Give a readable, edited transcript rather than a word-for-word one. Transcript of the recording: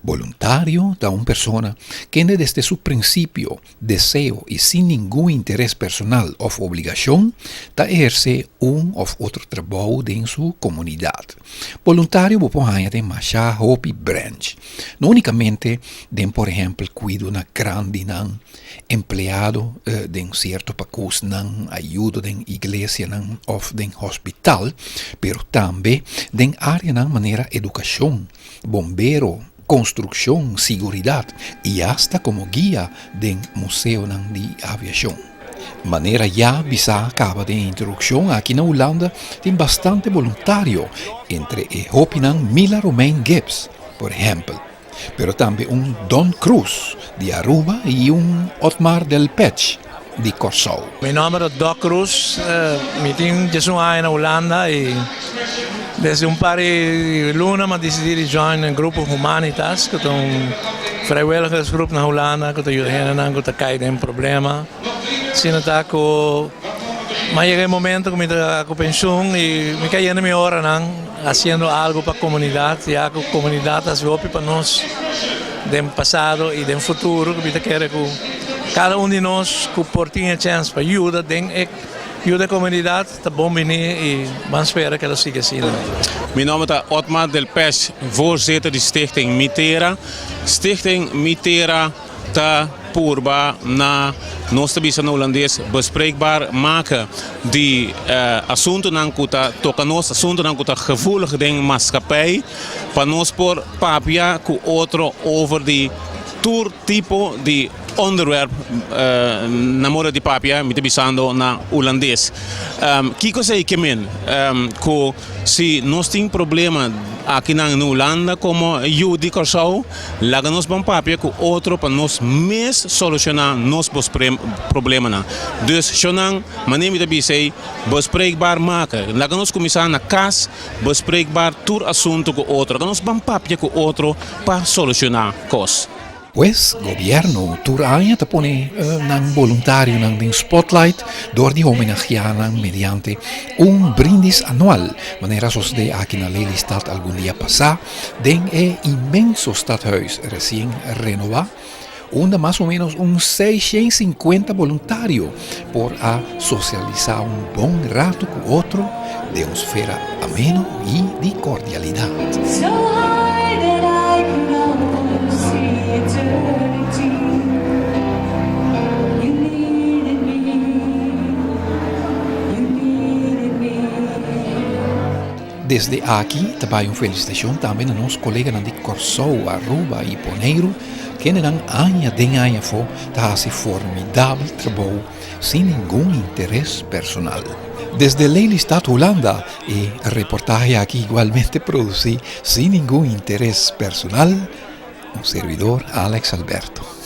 Boluntario ta un persona kende desde su prinsipio, deseo i sin ningun interes personal òf obligashon ta ehersé un òf otro trabou den su komunidat. Boluntario bo por haña den masha hopi branch, no únikamente den por ehèmpel kuido na grandinan, empleado den sierto pakusnan, ayudo den iglesianan òf den hospital, pero tambe den áreanan manera edukashon, bombero, konstrukshon, siguridat i asta komo guia den museonan di aviashon. Manera ya bisá kaba den e introdukshon, aki na Hulanda tin bastante boluntario, entre e hopinan Mila Romein Gibbs, por ehèmpel, pero tambe un Don Cruz di Aruba i un Otmar del Pech di Kòrsou. Mi nòmber ta Doc Cruz, mi tin diesun aña na Hulanda i desde un par di luna mi a disidí di join e grupo Humanitas ku ta un vrijwilligersgroep na Hulanda ku ta yuda hendenan ku ta kai den problema. Asina ta ku mi a yega e momento ku mi ta ku penshun i mi ke yena mi oranan hasiendo algu pa komunidat ya ku komunidat a hasi hopi pa nos den pasado i den futuro ku mi ta kere ku kada un di nos ku por tin e chèns pa yuda den e yuda e komunidat ta bon bini i ban spera ke lo sigui asina. Mi nòmber ta Otmar del Pes, voorzitter di Stichting Mi Tera. Stichting Mi Tera ta purba na, nos ta bisa na hulandes, bespreekbaar maken di asuntunan ku ta toka nos, asuntunan ku ta gevoelig den maatschappij, pa nos por papia ku otro over di tur tipo di onderwerp, na moda di papia mi ta bisando na hulandes. Kiko esei ke men? Ku si nos tin problema akinan na Hulanda komo yu di Kòrsou, Laga nos ban papia ku otro pa nos mes solushoná nos problemanan. Dus, shownan, manera mi ta bisa ei, bespreekbaar maken. Laga nos kuminsá na kas, bespreekbaar tur asuntu ku otro. Laga nos ban papia ku otro pa solushoná kos. Pues, gobièrnu tur aña ta pone nan boluntarionan den spotlight dor di homenageá nan mediante un brindis anual, manera a sosodé aki na Lelystad algun dia pasá. Den e inmenso stadhuis resien renobá, unda mas o ménos un 650 boluntario por a sosialisá un bon ratu ku otro den un sfera ameno i di kordialidat. Desde aki ta bai un felisitashon tambe na nos koleganan di Kòrsou, Aruba i Boneiru, kendenan aña den aña afó ta hasi formidabel trabou sin ningun interes personal. Desde Lelystad, Hulanda, e reportahe aki igualmente produsí sin ningun interes personal, un servidor Alex Alberto.